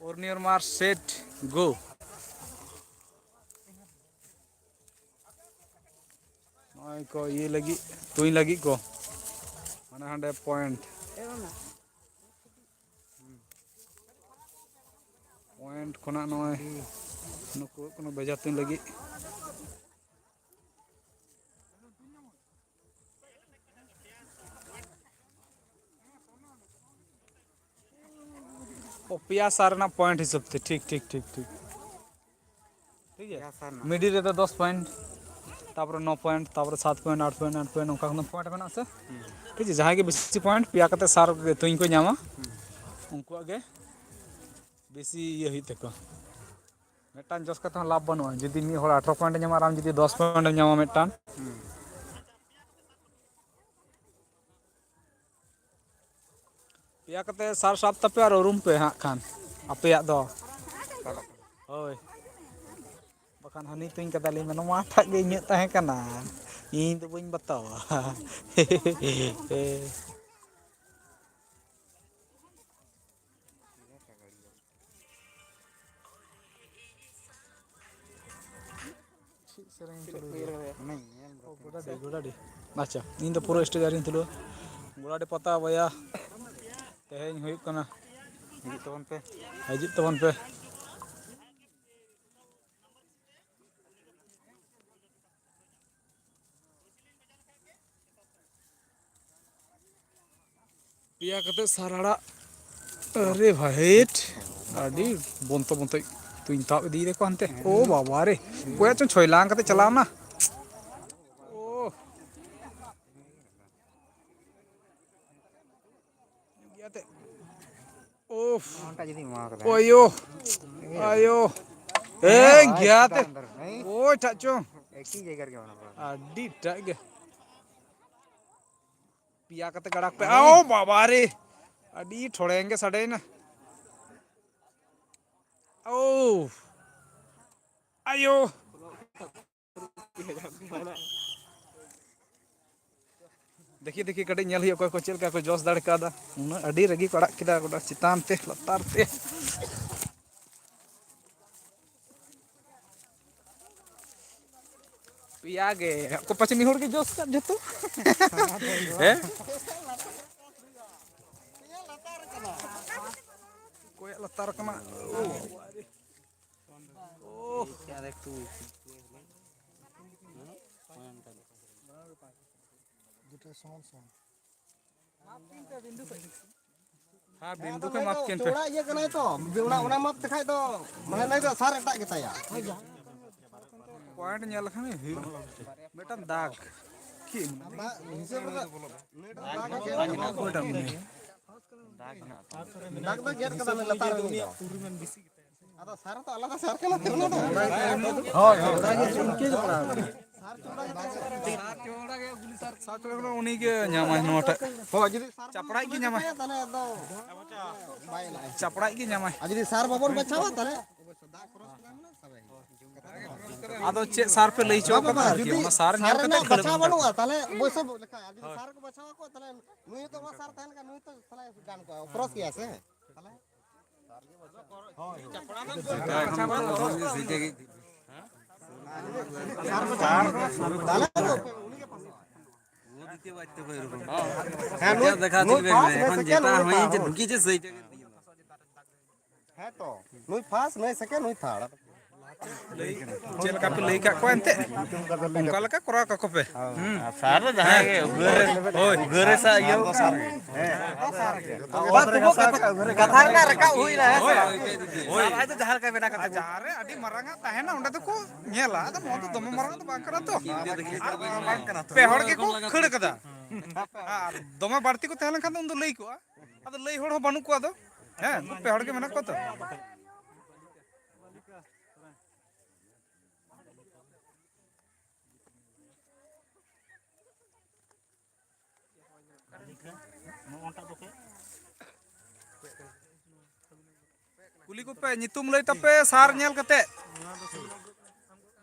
On your mark, set, go. ᱠᱚ ᱤᱭᱟᱹ ᱞᱟᱹᱜᱤᱫ, ᱛᱩᱧ ᱞᱟᱹᱜᱤᱫ ᱠᱚ ᱢᱟᱱᱮ ᱦᱟᱸᱰᱮ ᱯᱚᱭᱮᱱᱴ᱾ ᱯᱚᱭᱮᱱᱴ ᱠᱷᱚᱱᱟᱜ ᱱᱚᱜᱼᱚᱭ ᱱᱩᱠᱩ ᱠᱚ ᱵᱮᱡᱷᱟ ᱛᱩᱧ ᱞᱟᱹᱜᱤᱫ᱾ ᱚ, ᱯᱮᱭᱟ ᱥᱟᱨ ᱨᱮᱱᱟᱜ ᱯᱚᱭᱮᱱᱴ ᱦᱤᱥᱟᱹᱵ ᱛᱮ, ᱴᱷᱤᱠ, ᱴᱷᱤᱠ, ᱴᱷᱤᱠ, ᱴᱷᱤᱠ᱾ ᱴᱷᱤᱠ ᱜᱮᱭᱟ᱾ ᱯᱮᱭᱟ ᱥᱟᱨ ᱨᱮᱱᱟᱜ᱾ ᱢᱤᱰᱤᱞ ᱨᱮᱫᱚ ᱫᱚᱥ ᱯᱚᱭᱮᱱᱴ, ᱛᱟᱯᱚᱨᱮ ᱱᱚ ᱯᱚᱭᱮᱱᱴ, ᱛᱟᱯᱚᱨᱮ ᱥᱟᱛ ᱯᱚᱭᱮᱱᱴ, ᱟᱴ ᱯᱚᱭᱮᱱᱴ, ᱟᱴ ᱯᱚᱭᱮᱱᱴ, ᱚᱱᱠᱟ ᱠᱷᱚᱱ ᱯᱚᱭᱮᱱᱴ ᱢᱮᱱᱟᱜᱼᱟ ᱥᱮ? ᱦᱩᱸ᱾ ᱴᱷᱤᱠ ᱜᱮᱭᱟ, ᱡᱟᱦᱟᱸᱭ ᱜᱮ ᱵᱮᱥᱤ ᱯᱚᱭᱮᱱᱴ ᱯᱮᱭᱟ ᱠᱟᱛᱮ ᱥᱟᱨ ᱛᱩᱧ ᱠᱚ ᱧᱟᱢᱟ, ᱦᱩᱸ᱾ ᱩᱱᱠᱩᱣᱟᱜ ᱜᱮ ᱵᱮᱥᱤ ᱤᱭᱟᱹ ᱦᱩᱭᱩᱜ ᱛᱟᱠᱚᱣᱟ᱾ ᱢᱤᱫᱴᱟᱝ ᱡᱚᱥ ᱠᱟᱛᱮ ᱦᱚᱸ ᱞᱟᱵᱷ ᱵᱟᱹᱱᱩᱜᱼᱟ᱾ ᱡᱩᱫᱤ ᱢᱤᱫ ᱦᱚᱲ ᱟᱴᱷᱨᱚ ᱯᱚᱭᱮᱱᱴ ᱮ ᱧᱟᱢᱟ ᱟᱨ ᱟᱢ ᱡᱩᱫᱤ ᱫᱚᱥ ᱯᱚᱭᱮᱱᱴ ᱮᱢ ᱧᱟᱢᱟ ᱢᱤᱫᱴᱟᱝ᱾ ᱦᱩᱸ᱾ ᱯᱮᱭᱟ ᱠᱟᱛᱮ ᱥᱟᱨ ᱥᱟᱵ ᱛᱟᱯᱮ ᱟᱨ ᱩᱨᱩᱢ ᱯᱮ ᱦᱟᱸᱜ ᱠᱷᱟᱱ ᱟᱯᱮᱭᱟᱜ ᱫᱚ᱾ ᱦᱳᱭ᱾ ᱵᱟᱠᱷᱟᱱ ᱦᱟᱹᱱᱤ ᱛᱩᱧ ᱠᱟᱫᱟᱞᱤᱧ ᱢᱮ, ᱱᱚᱣᱟ ᱴᱷᱟᱜ ᱜᱮ ᱤᱧᱟᱹᱜ ᱛᱟᱦᱮᱸ ᱠᱟᱱᱟ, ᱤᱧ ᱫᱚ ᱵᱟᱹᱧ ᱵᱟᱛᱟᱣᱟ᱾ ᱪᱮᱫ ᱥᱮᱨᱮᱧ ᱪᱟᱹᱞᱩᱭ ᱫᱟ? ᱚᱱᱮᱧ ᱧᱮᱞ ᱫᱟ᱾ ᱚ, ᱜᱚᱰᱟᱰᱤ, ᱜᱚᱰᱟᱰᱤ᱾ ᱟᱪᱪᱷᱟ, ᱤᱧ ᱫᱚ ᱯᱩᱨᱟᱹ stage ᱟᱹᱣᱨᱤᱧ ᱛᱩᱞᱟᱹᱣᱟ᱾ ᱜᱚᱰᱟᱰᱤ ᱯᱟᱛᱟ ᱵᱚᱭᱦᱟ, ᱛᱮᱦᱮᱧ ᱦᱩᱭᱩᱜ ᱠᱟᱱᱟ᱾ ᱦᱤᱡᱩᱜ ᱛᱟᱵᱚᱱ ᱯᱮ᱾ ᱦᱤᱡᱩᱜ ᱛᱟᱵᱚᱱ ᱯᱮ᱾ ᱯᱮᱭᱟ ᱠᱟᱛᱮ ᱥᱟᱨ ᱟᱲᱟᱜ᱾ ᱟᱨᱮ ᱵᱷᱟᱭᱮᱴ, ᱟᱹᱰᱤ ᱵᱚᱱᱛᱚ ᱵᱚᱱᱛᱚ ᱛᱩᱧ ᱛᱟᱵ ᱤᱫᱤᱭᱮᱫᱟ ᱠᱚ ᱦᱟᱱᱛᱮ᱾ ᱳ ᱵᱟᱵᱟ ᱨᱮ, ᱚᱠᱚᱭᱟᱜ ᱪᱚᱝ ᱪᱷᱚᱭ ᱞᱟᱝ ᱠᱟᱛᱮ ᱪᱟᱞᱟᱣ ᱱᱟ᱾ ᱳ᱾ ᱜᱮᱭᱟᱛᱮ᱾ ᱩᱯᱷ᱾ ᱚᱱᱴᱟ ᱡᱩᱫᱤ ᱮᱢᱟ ᱠᱟᱫᱟ᱾ ᱳᱭᱳ᱾ ᱟᱭᱳ᱾ ᱦᱮᱸ, ᱦᱮᱸ, ᱜᱮᱭᱟᱛᱮ᱾ ᱦᱮᱸ᱾ ᱳᱭ, ᱴᱟᱜ ᱪᱚᱝ᱾ ᱮᱠᱤ ᱡᱟᱭᱜᱟ ᱨᱮᱜᱮ ᱢᱮᱱᱟᱜ ᱠᱚᱣᱟ᱾ ᱟᱹᱰᱤ ᱴᱟᱜ ᱜᱮ᱾ ᱯᱮᱭᱟ ᱠᱟᱛᱮ ᱟᱲᱟᱜ ᱯᱮ᱾ ᱦᱮᱸ᱾ ᱳ ᱵᱟᱵᱟ ᱨᱮ᱾ ᱟᱹᱰᱤ ᱴᱷᱚᱲᱮᱝ ᱜᱮ ᱥᱟᱰᱮᱭᱮᱱᱟ᱾ ᱳ᱾ ᱟᱭᱳ᱾ ᱫᱮᱠᱷᱤ, ᱫᱮᱠᱷᱤ, ᱠᱟᱹᱴᱤᱡ ᱧᱮᱞ ᱦᱩᱭᱩᱜᱼᱟ, ᱚᱠᱚᱭ ᱠᱚ ᱪᱮᱫ ᱞᱮᱠᱟ ᱠᱚ ᱡᱚᱥ ᱫᱟᱲᱮ ᱠᱟᱣᱫᱟ᱾ ᱩᱱᱟᱹᱜ ᱟᱹᱰᱤ ᱨᱟᱹᱜᱤ ᱠᱚ ᱟᱲᱟᱜ ᱠᱮᱫᱟ, ᱜᱚᱴᱟ ᱪᱮᱛᱟᱱ ᱛᱮ, ᱞᱟᱛᱟᱨ ᱛᱮ᱾ ᱯᱮᱭᱟ ᱜᱮ᱾ ᱟᱠᱚ ᱯᱟᱪᱮ ᱢᱤᱫ ᱦᱚᱲ ᱜᱮ ᱡᱚᱥ ᱠᱟᱫ ᱡᱚᱛᱚ᱾ ᱦᱮᱸ? ᱚᱠᱚᱭᱟᱜ ᱞᱟᱛᱟᱨ ᱠᱟᱱᱟ? ᱳ, ᱵᱟᱵᱟ ᱨᱮ᱾ ᱳ᱾ ᱟᱨ ᱮᱠᱴᱩ ᱫᱩᱴᱟ ᱥᱚᱢᱟᱱ ᱥᱚᱢᱟᱱ᱾ ᱦᱮᱸ, ᱵᱤᱱᱫᱩ ᱠᱚ ᱢᱟᱯ ᱠᱤᱱ ᱯᱮ᱾ ᱪᱚᱣᱲᱟ ᱤᱭᱟᱹ ᱠᱟᱱᱟᱭ ᱛᱚ, ᱚᱱᱟ, ᱚᱱᱟ ᱢᱟᱯ ᱛᱮᱠᱷᱟᱡ ᱫᱚ, ᱢᱟᱱᱮ, ᱱᱩᱭ ᱫᱚ ᱥᱟᱨ ᱮᱴᱟᱜ ᱜᱮᱛᱟᱭᱟ᱾ ᱯᱚᱭᱮᱱᱴ ᱧᱮᱞ ᱞᱮᱠᱷᱟᱱ ᱜᱮ ᱦᱩᱭᱩᱜᱼᱟ᱾ ᱢᱤᱫᱴᱟᱝ ᱫᱟᱜᱽ᱾ ᱪᱮᱫ? ᱫᱟᱜᱽ ᱦᱤᱥᱟᱹᱵ ᱨᱮᱫᱚ ᱱᱩᱭ ᱫᱚ ᱫᱟᱜᱽ ᱜᱮ ᱚᱠᱚᱭᱴᱟᱜ ᱢᱮᱱᱟᱭᱟ? ᱫᱟᱜᱽ ᱫᱚ ᱜᱮᱫ ᱠᱟᱫᱟ ᱱᱩᱭ ᱞᱟᱛᱟᱨ ᱨᱮ ᱩᱱᱤ ᱫᱚ᱾ ᱟᱫᱚ ᱥᱟᱨ ᱛᱚ ᱟᱞᱟᱫᱟ ᱥᱟᱨ ᱠᱟᱱᱟ ᱛᱚ, ᱚᱱᱟ ᱫᱚ᱾ ᱦᱳᱭ, ᱦᱳᱭ᱾ ᱥᱟᱨ ᱪᱚᱣᱲᱟ ᱜᱮ ᱛᱟᱦᱮᱸ ᱠᱟᱱᱟ᱾ ᱥᱟᱨ ᱪᱚᱣᱲᱟ ᱜᱮ ᱩᱱᱤ ᱜᱮ ᱧᱟᱢᱟᱭ ᱱᱚᱣᱟᱴᱟᱜ᱾ ᱦᱳᱭ, ᱡᱩᱫᱤ ᱥᱟᱨ ᱵᱚᱱ ᱪᱟᱯᱲᱟᱭᱤᱡ ᱜᱮ ᱛᱩᱞᱟᱹᱡᱚᱠᱷᱟᱭᱟ, ᱧᱟᱢᱟᱭ᱾ ᱛᱟᱦᱞᱮ ᱟᱫᱚ ᱵᱟᱭ ᱞᱟᱜᱼᱟ᱾ ᱪᱟᱯᱲᱟᱭᱤᱡ ᱜᱮ ᱧᱟᱢᱟᱭ᱾ ᱟᱨ ᱡᱩᱫᱤ ᱥᱟᱨ ᱵᱟᱵᱚᱱ ᱵᱟᱪᱷᱟᱣᱟ, ᱛᱟᱦᱞᱮ ᱟᱫᱚ ᱪᱮᱫ ᱥᱟᱨ ᱯᱮ ᱞᱟᱹᱭ ᱦᱚᱪᱚ ᱵᱟᱝ, ᱠᱟᱫᱟ ᱵᱟᱝ, ᱟᱨᱠᱤ, ᱡᱩᱫᱤ ᱚᱱᱟ ᱥᱟᱨ ᱥᱟᱨ ᱧᱮᱞ ᱠᱟᱛᱮ ᱨᱮᱱᱟᱜ ᱠᱷᱟᱹᱲ ᱵᱟᱪᱷᱟᱣ ᱠᱟᱱᱟ᱾ ᱵᱟᱹᱱᱩᱜᱼᱟ, ᱛᱟᱦᱞᱮ ᱚᱵᱚᱥᱥᱳᱭ ᱵᱚ ᱞᱮᱠᱷᱟᱭᱟ᱾ ᱟᱨ ᱡᱩᱫᱤ ᱦᱳᱭ᱾ ᱥᱟᱨ ᱠᱚ ᱵᱟᱪᱷᱟᱣ ᱟᱠᱚ, ᱛᱟᱦᱞᱮ ᱱᱩᱭ ᱦᱚᱸᱛᱚ ᱚᱱᱟ ᱥᱟᱨ ᱛᱟᱦᱮᱱ ᱠᱷᱟᱱ ᱱᱩᱭ ᱛᱚ ᱛᱟᱦᱞᱮ ᱜᱟᱱ ᱠᱚᱜᱼᱟ, ᱠᱨᱚᱥ ᱜᱮᱭᱟ ᱥᱮ? ᱛᱟᱦᱞᱮ ᱛᱟᱦᱞᱮ ᱫᱚ ᱩᱱᱤ ᱜᱮ ᱯᱟᱥᱚᱜᱼᱟ᱾ ᱦᱮᱸ, ᱱᱩᱭ, ᱫᱮᱠᱷᱟ ᱱᱩᱭ ᱫᱤᱞ ᱵᱮ, ᱯᱷᱟᱥᱴ, ᱱᱩᱭ ᱮᱠᱷᱚᱱ ᱥᱮᱠᱮᱱᱰ, ᱡᱮᱴᱟ ᱱᱩᱭ ᱦᱚᱭ ᱛᱷᱟᱨᱰ᱾ ᱡᱮ ᱰᱷᱩᱠᱤ ᱡᱮ ᱥᱮᱭ ᱡᱟᱭᱜᱟ᱾ ᱦᱮᱸ ᱛᱚ, ᱱᱩᱭ ᱯᱷᱟᱥᱴ, ᱱᱩᱭ ᱥᱮᱠᱮᱱᱰ, ᱱᱩᱭ ᱛᱷᱟᱨᱰ᱾ ᱪᱮᱫ ᱞᱮᱠᱟ ᱯᱮ ᱞᱟᱹᱭ ᱠᱟᱜ ᱠᱚᱣᱟ ᱮᱱᱛᱮᱫ? ᱚᱱᱠᱟ ᱞᱮᱠᱟ ᱠᱚᱨᱟᱣ ᱠᱟᱠᱚ ᱯᱮ᱾ ᱦᱩᱸ᱾ ᱟᱨ ᱥᱟᱨ ᱫᱚ ᱡᱟᱦᱟᱸᱭ ᱜᱮ ᱩᱜᱷᱟᱹᱨ ᱨᱮ, ᱦᱳᱭ᱾ ᱩᱜᱷᱟᱹᱨ ᱨᱮ ᱥᱟᱵ ᱤᱭᱟᱹ᱾ ᱦᱮᱸ᱾ ᱵᱟᱝ, ᱛᱚᱵᱩ ᱠᱟᱛᱷᱟ, ᱠᱟᱛᱷᱟ ᱨᱮᱱᱟᱜ ᱨᱟᱠᱟᱵ ᱦᱩᱭᱱᱟ, ᱦᱮᱸ ᱥᱮ? ᱦᱳᱭ᱾ ᱟᱡ ᱫᱚ ᱡᱟᱦᱟᱸ ᱞᱮᱠᱟᱭ ᱢᱮᱱᱟ ᱠᱟᱛᱷᱟ᱾ ᱟᱨ ᱡᱟᱦᱟᱸ ᱨᱮ ᱟᱹᱰᱤ ᱢᱟᱨᱟᱝ ᱟᱜ ᱛᱟᱦᱮᱱᱟ, ᱚᱸᱰᱮ ᱫᱚᱠᱚ ᱧᱮᱞᱟ᱾ ᱟᱫᱚ ᱱᱚᱣᱟ ᱫᱚ ᱫᱚᱢᱮ ᱢᱟᱨᱟᱝ ᱫᱚ ᱵᱟᱝ ᱠᱟᱱᱟ ᱛᱚ᱾ ᱟᱨ ᱯᱮ ᱦᱚᱲ ᱜᱮᱠᱚ ᱠᱷᱟᱹᱲ ᱠᱟᱫᱟ᱾ ᱟᱨ ᱫᱚᱢᱮ ᱵᱟᱹᱲᱛᱤ ᱠᱚ ᱛᱟᱦᱮᱸ ᱞᱮᱱᱠᱷᱟᱱ ᱫᱚ ᱩᱱ ᱫᱚ ᱞᱟᱹᱭ ᱠᱚᱜᱼᱟ᱾ ᱟᱫᱚ ᱞᱟᱹᱭ ᱦᱚᱲ ᱦᱚᱸ ᱵᱟᱹᱱᱩᱜ ᱠᱚᱣᱟ ᱟᱫᱚ᱾ ᱦᱮᱸ, ᱯᱮ ᱦᱚᱲ ᱜᱮ ᱢᱮᱱᱟᱜ ᱠᱚᱣᱟ ᱛᱚ᱾ ᱠᱩᱞᱤ ᱠᱚᱯᱮ, ᱧᱩᱛᱩᱢ ᱞᱟᱹᱭ ᱛᱟᱯᱮ, ᱥᱟᱨ ᱧᱮᱞ ᱠᱟᱛᱮ᱾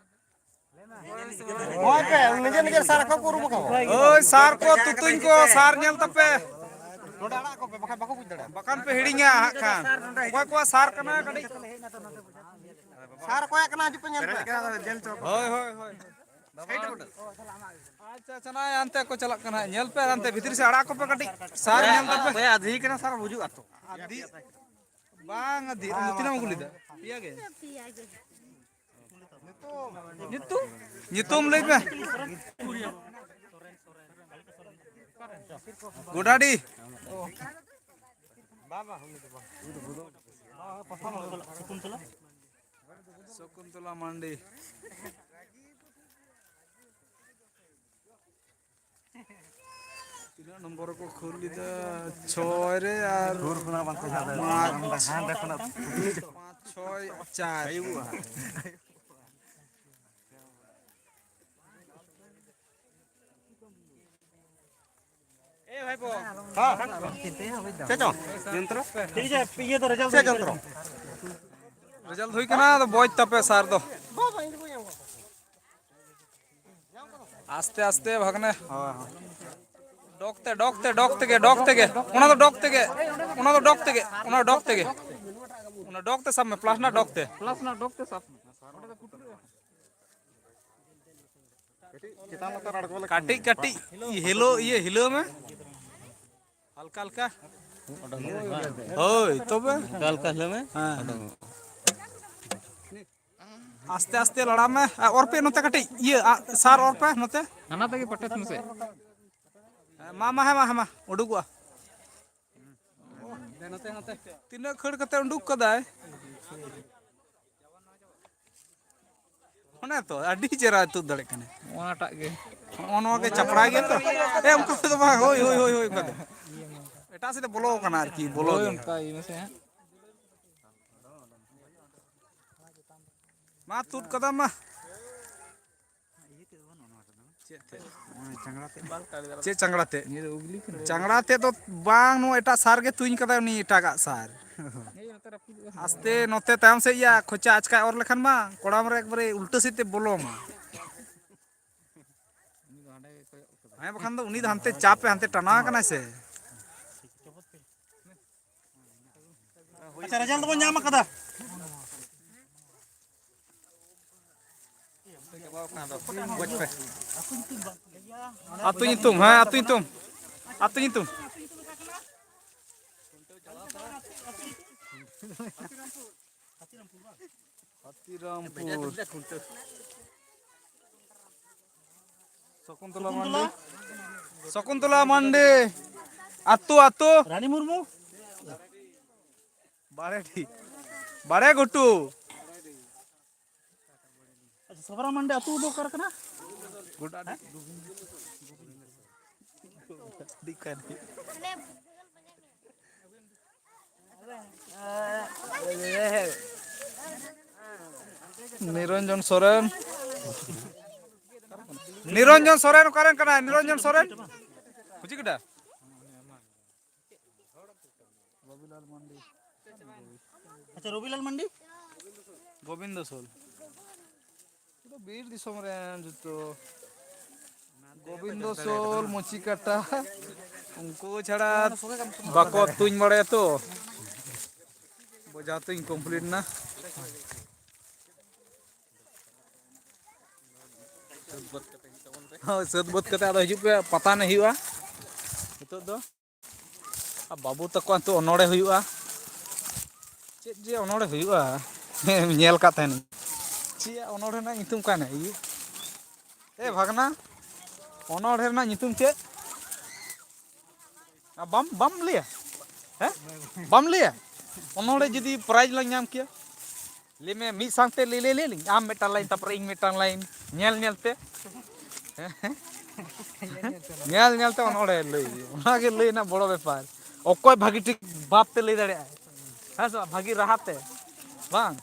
ᱦᱳᱭ ᱯᱮ, ᱱᱤᱡᱮᱨ ᱱᱤᱡᱮᱨ ᱥᱟᱨ ᱠᱚ ᱩᱨᱩᱢ ᱟᱠᱚ᱾ ᱳᱭ, ᱥᱟᱨ ᱠᱚ, ᱛᱩᱛᱩᱧ ᱠᱚ, ᱥᱟᱨ ᱧᱮᱞ ᱛᱟᱯᱮ᱾ ᱱᱚᱰᱮ ᱟᱲᱟᱜ ᱠᱚᱯᱮ, ᱵᱟᱠᱷᱟᱱ ᱵᱟᱠᱚ ᱵᱩᱡᱽ ᱫᱟᱲᱮᱭᱟᱜᱼᱟ᱾ ᱵᱟᱠᱷᱟᱱ ᱯᱮ ᱦᱤᱲᱤᱧᱟ ᱦᱟᱸᱜ ᱠᱷᱟᱱ᱾ ᱚᱠᱚᱭ ᱠᱚᱣᱟᱜ ᱥᱟᱨ ᱠᱟᱱᱟ, ᱠᱟᱹᱴᱤᱡ᱾ ᱥᱟᱨ ᱚᱠᱚᱭᱟᱜ ᱠᱟᱱᱟ, ᱦᱤᱡᱩᱜ ᱯᱮ, ᱧᱮᱞ ᱯᱮ᱾ ᱦᱳᱭ, ᱦᱳᱭ, ᱦᱳᱭ᱾ ᱟᱪᱪᱷᱟ, ᱟᱪᱪᱷᱟ, ᱱᱚᱜᱼᱚᱭ ᱦᱟᱱᱛᱮ ᱠᱚ ᱪᱟᱞᱟᱜ ᱠᱟᱱᱟ ᱦᱟᱸᱜ᱾ ᱧᱮᱞ ᱯᱮ, ᱦᱟᱱᱛᱮ ᱵᱷᱤᱛᱨᱤ ᱥᱮᱫ ᱟᱲᱟᱜ ᱠᱚᱯᱮ ᱠᱟᱹᱴᱤᱡ᱾ ᱥᱟᱨ ᱧᱮᱞ ᱛᱟᱯᱮ᱾ ᱚᱠᱚᱭ ᱟᱫᱷᱤ ᱠᱟᱱᱟ, ᱥᱟᱨ ᱵᱩᱡᱩᱜ ᱟᱛᱚ᱾ ᱟᱫᱷᱤ? ᱵᱟᱝ ᱟᱫᱷᱤ, ᱛᱤᱱᱟᱹᱜ ᱮᱢ ᱠᱩᱞᱤᱫᱟ? ᱯᱮᱭᱟ ᱜᱮ? ᱯᱮᱭᱟ ᱜᱮ᱾ ᱧᱩᱛᱩᱢ? ᱧᱩᱛᱩᱢ ᱞᱟᱹᱭ ᱢᱮ᱾ ᱜᱚᱰᱟᱰᱤ᱾ ᱥᱚᱠᱩᱱᱛᱚᱞᱟ ᱢᱟᱱᱰᱤ᱾ ᱛᱤᱱᱟᱹᱜ ᱱᱚᱢᱵᱚᱨ ᱨᱮᱠᱚ ᱠᱷᱟᱹᱲ ᱞᱮᱫᱟ? ᱪᱷᱚᱭ ᱨᱮ ᱟᱨ ᱥᱩᱨ ᱠᱷᱚᱱᱟᱜ ᱵᱟᱝᱠᱚ ᱥᱟᱵ ᱫᱟᱲᱮᱭᱟᱜ ᱠᱟᱱᱟ᱾ ᱯᱟᱸᱪ᱾ ᱦᱟᱸᱰᱮ ᱠᱷᱚᱱᱟᱜ᱾ ᱯᱟᱸᱪ, ᱪᱷᱚᱭ, ᱪᱟᱨ᱾ ᱦᱮᱸ᱾ ᱪᱮᱫ ᱪᱚᱝ? ᱡᱚᱱᱛᱨᱚ? ᱴᱷᱤᱠ ᱟᱪᱷᱮ, ᱤᱭᱟᱹ ᱫᱚ ᱨᱮᱡᱟᱞᱴ ᱪᱮᱫ ᱡᱚᱱᱛᱨᱚ? ᱨᱮᱡᱟᱞᱴ ᱦᱩᱭ ᱠᱟᱱᱟ, ᱟᱫᱚ ᱵᱚᱡᱽ ᱛᱟᱯᱮ ᱥᱟᱨ ᱫᱚ᱾ ᱟᱥᱛᱮ ᱟᱥᱛᱮ ᱵᱷᱟᱜᱽᱱᱮ᱾ ᱦᱳᱭ, ᱦᱳᱭ᱾ ᱰᱚᱜᱽ ᱛᱮ, ᱰᱚᱜᱽ ᱛᱮ, ᱰᱚᱜᱽ ᱛᱮᱜᱮ, ᱰᱚᱜᱽ ᱛᱮᱜᱮ᱾ ᱚᱱᱟ ᱫᱚ ᱰᱚᱜᱽ ᱛᱮᱜᱮ, ᱚᱱᱟ ᱫᱚ ᱰᱚᱜᱽ ᱛᱮᱜᱮ, ᱚᱱᱟ ᱫᱚ ᱰᱚᱜᱽ ᱛᱮᱜᱮ᱾ ᱚᱱᱟ ᱰᱚᱜᱽ ᱛᱮ ᱥᱟᱵ ᱢᱮ, ᱯᱞᱟᱥ ᱨᱮᱱᱟᱜ ᱰᱚᱜᱽ ᱛᱮ᱾ ᱯᱞᱟᱥ ᱨᱮᱱᱟᱜ ᱰᱚᱜᱽ ᱛᱮ ᱥᱟᱵ ᱢᱮ᱾ ᱠᱟᱹᱴᱤᱡ ᱪᱮᱛᱟᱱ ᱞᱟᱛᱟᱨ ᱟᱬᱜᱚ ᱞᱮᱠᱷᱟᱱ ᱠᱟᱹᱴᱤᱡ, ᱠᱟᱹᱴᱤᱡ ᱦᱤᱞᱟᱹ, ᱤᱭᱟᱹ ᱦᱤᱞᱟᱹ ᱢᱮ᱾ ᱦᱟᱞᱠᱟ, ᱦᱟᱞᱠᱟ᱾ ᱦᱳᱭ, ᱛᱚᱵᱮ᱾ ᱦᱟᱞᱠᱟ, ᱦᱟᱞᱠᱟ ᱦᱤᱞᱟᱹ ᱢᱮ᱾ ᱦᱮᱸ᱾ ᱟᱥᱛᱮ, ᱟᱥᱛᱮ ᱞᱟᱲᱟᱣ ᱢᱮ᱾ ᱟ, ᱚᱨ ᱯᱮ ᱱᱚᱛᱮ ᱠᱟᱹᱴᱤᱡ᱾ ᱤᱭᱟᱹ, ᱟ, ᱥᱟᱨ ᱚᱨ ᱯᱮ ᱱᱚᱛᱮ᱾ ᱦᱟᱱᱟ ᱛᱮᱜᱮ ᱯᱟᱴᱮᱫ ᱢᱮᱥᱮ᱾ ᱦᱮᱸ, ᱢᱟ, ᱢᱟ, ᱦᱮᱸ, ᱢᱟ, ᱦᱮᱸ, ᱢᱟ, ᱩᱰᱩᱠᱚᱜᱼᱟ᱾ ᱛᱤᱱᱟᱹᱜ ᱠᱷᱟᱹᱲ ᱠᱟᱛᱮ ᱩᱰᱩᱠ ᱠᱟᱫᱟᱭ᱾ ᱚᱱᱮ ᱛᱚ, ᱟᱹᱰᱤ ᱪᱮᱦᱨᱟ ᱛᱩᱫ ᱫᱟᱲᱮᱭᱟᱜ ᱠᱟᱱᱟ᱾ ᱚᱱᱟᱴᱟᱜ ᱜᱮ᱾ ᱱᱚᱜᱼᱚ ᱱᱚᱣᱟ ᱜᱮ ᱪᱟᱯᱲᱟ ᱜᱮᱭᱟ ᱛᱚ᱾ ᱮ, ᱚᱱᱠᱟ ᱛᱮᱫᱚ ᱵᱟᱝ᱾ ᱦᱳᱭ, ᱦᱳᱭ, ᱦᱳᱭ, ᱦᱳᱭ, ᱚᱱᱠᱟ ᱫᱚ᱾ ᱮᱴᱟᱜ ᱥᱮᱫ ᱛᱮ ᱵᱚᱞᱚ ᱟᱠᱟᱱᱟ ᱟᱨᱠᱤ, ᱵᱚᱞᱚ ᱦᱳᱭ, ᱜᱮ᱾ ᱚᱱᱠᱟ ᱤᱭᱟᱹ ᱢᱮᱥᱮ ᱦᱟᱸᱜ᱾ ᱢᱟ, ᱛᱩᱫ ᱠᱟᱫᱟᱢ ᱢᱟ᱾ ᱪᱮᱫ ᱛᱮ? ᱪᱮᱫ ᱪᱟᱝᱲᱟ ᱛᱮ? ᱱᱤᱭᱟᱹ ᱫᱚ ᱩᱜᱽᱞᱤ ᱠᱟᱱᱟ᱾ ᱪᱟᱝᱲᱟ ᱛᱮ ᱫᱚ ᱵᱟᱝ, ᱱᱚᱣᱟ ᱮᱴᱟᱜ ᱥᱟᱨ ᱜᱮ ᱛᱩᱧ ᱠᱟᱫᱟᱭ ᱩᱱᱤ, ᱮᱴᱟᱜᱟᱜ ᱥᱟᱨ᱾ ᱦᱮᱸ, ᱱᱚᱛᱮ ᱨᱟᱹᱯᱩᱫᱚᱜᱼᱟ᱾ ᱟᱥᱛᱮ ᱱᱚᱛᱮ ᱛᱟᱭᱚᱢ ᱥᱮᱫ ᱭᱟ, ᱠᱷᱚᱪᱟ ᱟᱪᱠᱟᱭ ᱚᱨ ᱞᱮᱠᱷᱟᱱ ᱢᱟ ᱠᱚᱲᱟᱢ ᱨᱮ ᱮᱠᱵᱟᱨᱮ ᱩᱞᱴᱟᱹ ᱥᱮᱫ ᱛᱮ ᱵᱚᱞᱚ ᱟᱢᱟ᱾ ᱩᱱᱤ ᱫᱚ ᱦᱟᱸᱰᱮ ᱜᱮ ᱠᱚᱭᱚᱜ ᱠᱟᱫᱟ᱾ ᱦᱮᱸ, ᱵᱟᱠᱷᱟᱱ ᱫᱚ ᱩᱱᱤ ᱫᱚ ᱦᱟᱱᱛᱮ ᱪᱟᱯ ᱮ ᱦᱟᱱᱛᱮ ᱴᱟᱱᱟᱣ ᱠᱟᱱᱟᱭ ᱥᱮ᱾ ᱟᱪᱪᱷᱟ, ᱨᱮᱡᱟᱞᱴ ᱫᱚᱵᱚᱱ ᱧᱟᱢ ᱟᱠᱟᱫᱟ᱾ ᱟᱹᱛᱩ ᱧᱩᱛᱩᱢ, ᱦᱮᱸ, ᱟᱹᱛᱩ ᱧᱩᱛᱩᱢ᱾ ᱟᱹᱛᱩ ᱧᱩᱛᱩᱢ᱾ ᱦᱟᱛᱤᱨᱟᱢᱯᱩᱨ᱾ ᱥᱚᱠᱩᱱᱛᱚᱞᱟ ᱢᱟᱱᱰᱤ᱾ ᱥᱚᱠᱩᱱᱛᱚᱞᱟ ᱢᱟᱱᱰᱤ᱾ ᱟᱹᱛᱩ, ᱟᱹᱛᱩ᱾ ᱨᱟᱱᱤ ᱢᱩᱨᱢᱩ᱾ ᱵᱟᱲᱮᱰᱤ᱾ ᱵᱟᱲᱮ ᱜᱷᱩᱴᱩ᱾ ᱟᱪᱪᱷᱟ, ᱥᱚᱵᱨᱟ ᱢᱟᱱᱰᱤ ᱟᱹᱛᱩ ᱫᱚ ᱚᱠᱟ ᱨᱮ ᱠᱟᱱᱟ? ᱜᱚᱰᱟᱰᱤ᱾ ᱜᱚᱰᱟᱰᱤ ᱠᱟᱱ ᱜᱮᱭᱟ᱾ ᱱᱤᱨᱚᱧᱡᱚᱱ ᱥᱚᱨᱮᱱ᱾ ᱱᱤᱨᱚᱧᱡᱚᱱ ᱥᱚᱨᱮᱱ ᱚᱠᱟᱨᱮᱱ ᱠᱟᱱᱟᱭ? ᱱᱤᱨᱚᱧᱡᱚᱱ ᱥᱚᱨᱮᱱ? ᱠᱩᱪᱤᱠᱟᱴᱟ᱾ ᱨᱚᱵᱤᱞᱟᱞ ᱢᱟᱱᱰᱤ᱾ ᱟᱪᱪᱷᱟ, ᱨᱚᱵᱤᱞᱟᱞ ᱢᱟᱱᱰᱤ? ᱜᱳᱵᱤᱱᱫᱚ ᱥᱳᱞ᱾ ᱩᱱᱠᱩ ᱫᱚ ᱵᱤᱨ ᱫᱤᱥᱚᱢ ᱨᱮᱱ ᱡᱚᱛᱚ᱾ ᱜᱳᱵᱤᱱᱫᱚ ᱥᱳᱞ, ᱢᱩᱪᱤ ᱠᱟᱴᱟ, ᱩᱱᱠᱩ ᱪᱷᱟᱲᱟ ᱵᱟᱠᱚ ᱛᱩᱧ ᱵᱟᱲᱟᱭᱟ ᱛᱚ᱾ ᱵᱚᱡᱷᱟ ᱛᱩᱧ complete ᱮᱱᱟ᱾ ᱦᱳᱭ, ᱥᱟᱹᱛ ᱵᱟᱹᱛ ᱠᱟᱛᱮ ᱟᱫᱚ ᱦᱤᱡᱩᱜ ᱯᱮ, ᱯᱟᱛᱟ ᱮᱱᱮᱡ ᱦᱩᱭᱩᱜᱼᱟ ᱱᱤᱛᱚᱜ ᱫᱚ᱾ ᱟᱨ ᱵᱟᱹᱵᱩ ᱛᱟᱠᱚᱣᱟᱜ ᱱᱤᱛᱚᱜ ᱚᱱᱚᱬᱦᱮ ᱦᱩᱭᱩᱜᱼᱟ᱾ ᱪᱮᱫ ᱡᱮ ᱚᱱᱚᱬᱦᱮ ᱦᱩᱭᱩᱜᱼᱟ? ᱧᱮᱞ ᱠᱟᱜ ᱛᱟᱦᱮᱱᱤᱧ᱾ ᱪᱮᱫ ᱚᱱᱚᱬᱦᱮ ᱨᱮᱱᱟᱜ ᱧᱩᱛᱩᱢ ᱠᱟᱱᱟ? ᱤᱭᱟᱹ, ᱮ ᱵᱷᱟᱜᱽᱱᱟ, ᱚᱱᱚᱬᱦᱮ ᱨᱮᱱᱟᱜ ᱧᱩᱛᱩᱢ ᱪᱮᱫ? ᱟ, ᱵᱟᱢ, ᱵᱟᱢ ᱞᱟᱹᱭᱟ? ᱦᱮᱸ? ᱵᱟᱢ ᱞᱟᱹᱭᱟ? ᱚᱱᱚᱬᱦᱮ ᱡᱩᱫᱤ prize ᱞᱟᱝ ᱧᱟᱢ ᱠᱮᱭᱟ? ᱞᱟᱹᱭ ᱢᱮ, ᱢᱤᱫ ᱥᱟᱶᱛᱮ ᱞᱟᱹᱭ, ᱞᱟᱹᱭ, ᱞᱟᱹᱭ ᱞᱤᱧ᱾ ᱟᱢ ᱢᱤᱫᱴᱟᱝ line, ᱛᱟᱨᱯᱚᱨᱮ ᱤᱧ ᱢᱤᱫᱴᱟᱝ line᱾ ᱧᱮᱞ ᱧᱮᱞ ᱛᱮ᱾ ᱧᱮᱞ ᱧᱮᱞ ᱛᱮ ᱚᱱᱚᱬᱦᱮ ᱞᱟᱹᱭ᱾ ᱚᱱᱟᱜᱮ ᱞᱟᱹᱭ ᱨᱮᱱᱟᱜ ᱵᱚᱲᱚ ᱵᱮᱯᱟᱨ᱾ ᱚᱠᱚᱭ ᱵᱷᱟᱹᱜᱤ ᱴᱷᱤᱠ ᱵᱷᱟᱵᱽ ᱛᱮ ᱞᱟᱹᱭ ᱫᱟᱲᱮᱭᱟᱜᱼᱟᱭ? ᱦᱮᱸ ᱥᱮ ᱵᱟᱝ? ᱵᱷᱟᱹᱜᱤ ᱨᱟᱦᱟ ᱛᱮ᱾ ᱵᱟᱝ?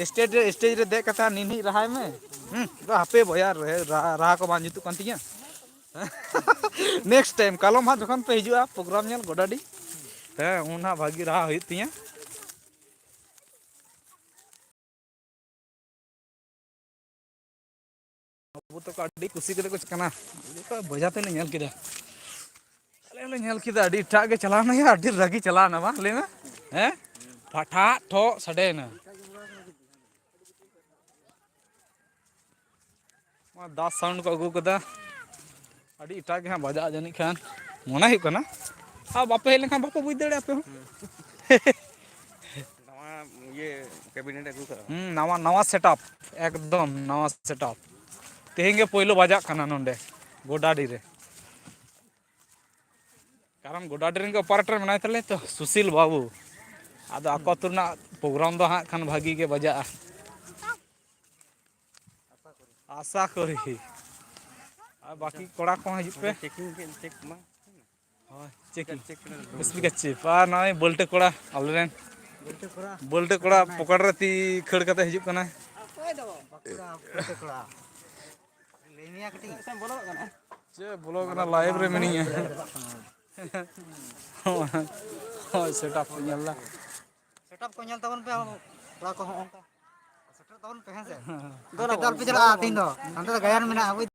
Stage ᱨᱮ, stage ᱨᱮ ᱫᱮᱡ ᱠᱟᱛᱮ ᱱᱤᱱᱦᱤᱡ ᱨᱟᱦᱟᱭ ᱢᱮ᱾ ᱦᱩᱸ, ᱦᱟᱯᱮ ᱵᱚᱭᱦᱟ, ᱨᱟᱦᱟ, ᱨᱟᱦᱟ ᱠᱚ ᱵᱟᱝ ᱡᱩᱛᱩᱜ ᱠᱟᱱ ᱛᱤᱧᱟᱹ᱾ Next time, ᱠᱟᱞᱚᱢ ᱦᱟᱸᱜ ᱡᱚᱠᱷᱚᱱ ᱯᱮ ᱦᱤᱡᱩᱜᱼᱟ program ᱧᱮᱞ ᱜᱚᱰᱟᱰᱤ, ᱦᱮᱸ, ᱩᱱ ᱦᱟᱸᱜ ᱵᱷᱟᱹᱜᱤ ᱨᱟᱦᱟ ᱦᱩᱭᱩᱜ ᱛᱤᱧᱟᱹ᱾ ᱵᱟᱹᱵᱩ ᱛᱟᱠᱚ ᱟᱹᱰᱤ ᱠᱩᱥᱤ ᱠᱟᱛᱮ ᱠᱚ ᱪᱟᱞᱟᱜ ᱠᱟᱱᱟ᱾ ᱵᱚᱡᱷᱟ ᱛᱮᱞᱮ ᱧᱮᱞ ᱠᱮᱫᱟ᱾ ᱟᱞᱮ ᱞᱮ ᱧᱮᱞ ᱠᱮᱫᱟ, ᱟᱹᱰᱤ ᱮᱴᱟᱜ ᱜᱮ ᱪᱟᱞᱟᱣ ᱮᱱᱟ ᱭᱟ, ᱟᱹᱰᱤ ᱨᱟᱹᱜᱤ ᱪᱟᱞᱟᱣ ᱮᱱᱟ ᱵᱟᱝ? ᱞᱟᱹᱭ ᱢᱮ᱾ ᱦᱮᱸ? ᱯᱷᱟᱴᱟᱜ ᱴᱷᱚᱜ ᱥᱟᱰᱮᱭᱮᱱᱟ᱾ ᱫᱟᱥ ᱥᱟᱣᱩᱱᱰ ᱠᱚ ᱟᱹᱜᱩ ᱠᱟᱫᱟ᱾ ᱟᱹᱰᱤ ᱮᱴᱟᱜ ᱜᱮ ᱦᱟᱸᱜ ᱵᱟᱡᱟᱜᱼᱟ ᱡᱟᱹᱱᱤᱡ ᱠᱷᱟᱱ, ᱢᱚᱱᱮ ᱦᱩᱭᱩᱜ ᱠᱟᱱᱟ᱾ ᱟᱨ ᱵᱟᱯᱮ ᱦᱮᱡ ᱞᱮᱱᱠᱷᱟᱱ ᱵᱟᱯᱮ ᱵᱩᱡᱽ ᱫᱟᱲᱮᱭᱟᱜᱼᱟ ᱟᱯᱮ ᱦᱚᱸ᱾ ᱱᱟᱣᱟ ᱤᱭᱟᱹ ᱠᱮᱵᱤᱱᱮᱴ ᱟᱹᱜᱩ ᱠᱟᱜᱼᱟ᱾ ᱦᱩᱸ, ᱱᱟᱣᱟ, ᱱᱟᱣᱟ ᱥᱮᱴᱟᱯ, ᱮᱠᱫᱚᱢ ᱱᱟᱣᱟ ᱥᱮᱴᱟᱯ᱾ ᱛᱮᱦᱮᱧ ᱜᱮ ᱯᱳᱭᱞᱳ ᱵᱟᱡᱟᱜ ᱠᱟᱱᱟ ᱱᱚᱸᱰᱮ ᱜᱚᱰᱟᱰᱤ ᱨᱮ᱾ ᱠᱟᱨᱚᱱ ᱜᱚᱰᱟᱰᱤ ᱨᱮᱱ ᱜᱮ ᱚᱯᱟᱨᱮᱴᱚᱨ ᱢᱮᱱᱟᱭ ᱛᱟᱞᱮᱭᱟ ᱛᱚ, ᱥᱩᱥᱤᱞ ᱵᱟᱹᱵᱩ᱾ ᱟᱫᱚ ᱟᱠᱚ ᱟᱹᱛᱩ ᱨᱮᱱᱟᱜ ᱯᱨᱳᱜᱨᱟᱢ ᱫᱚ ᱦᱟᱸᱜ ᱠᱷᱟᱱ ᱵᱷᱟᱹᱜᱤ ᱜᱮ ᱵᱟᱡᱟᱜᱼᱟ᱾ ᱟᱥᱟ ᱠᱚᱨᱤ᱾ ᱟᱨ ᱵᱟᱹᱠᱤ ᱠᱚᱲᱟ ᱠᱚᱦᱚᱸ ᱦᱤᱡᱩᱜ ᱯᱮ᱾ ᱪᱮᱠᱤᱝ ᱪᱮᱠ ᱢᱟ᱾ ᱦᱳᱭ, ᱪᱮᱠᱤᱝ᱾ ᱪᱮᱠ ᱠᱟᱱᱟ᱾ Speaker chip. ᱟᱨ ᱱᱚᱜᱼᱚᱭ ᱵᱚᱞᱴᱮ ᱠᱚᱲᱟ, ᱟᱞᱮᱨᱮᱱ ᱵᱚᱞᱴᱮ ᱠᱚᱲᱟ᱾ ᱵᱚᱞᱴᱮ ᱠᱚᱲᱟ ᱯᱚᱠᱮᱴ ᱨᱮ ᱛᱤ ᱠᱷᱟᱹᱲ ᱠᱟᱛᱮ ᱦᱤᱡᱩᱜ ᱠᱟᱱᱟᱭ᱾ ᱚᱠᱚᱭ ᱫᱚ? ᱵᱟᱸᱠᱩᱲᱟ ᱵᱚᱞᱴᱮ ᱠᱚᱲᱟ᱾ ᱞᱟᱹᱭ ᱢᱮᱭᱟ ᱠᱟᱹᱴᱤᱡ᱾ ᱪᱮᱫ ᱵᱚᱞᱚ ᱠᱟᱱᱟ? ᱞᱟᱭᱤᱵᱷ ᱨᱮ ᱢᱤᱱᱟᱹᱧᱟ᱾ ᱦᱳᱭ, ᱥᱮᱴᱟᱯ ᱠᱚ ᱧᱮᱞ ᱫᱟ᱾ ᱥᱮᱴᱟᱯ ᱠᱚ ᱧᱮᱞ ᱛᱟᱵᱚᱱ ᱯᱮ, ᱠᱚᱲᱟ ᱠᱚ ᱦᱚᱸ ᱚᱱᱠᱟ᱾ ᱥᱮᱴᱮᱨ ᱛᱟᱵᱚᱱ ᱯᱮ, ᱦᱮᱸ ᱥᱮ? ᱦᱟᱱᱛᱮ ᱫᱚ ᱟᱞᱚᱯᱮ ᱪᱟᱞᱟᱜᱼᱟ ᱛᱤᱦᱤᱧ ᱫᱚ᱾ ᱦᱟᱱᱛᱮ ᱫᱚ ᱜᱟᱭᱟᱱ ᱢᱮᱱᱟᱜᱼᱟ, ᱵᱩᱡᱽ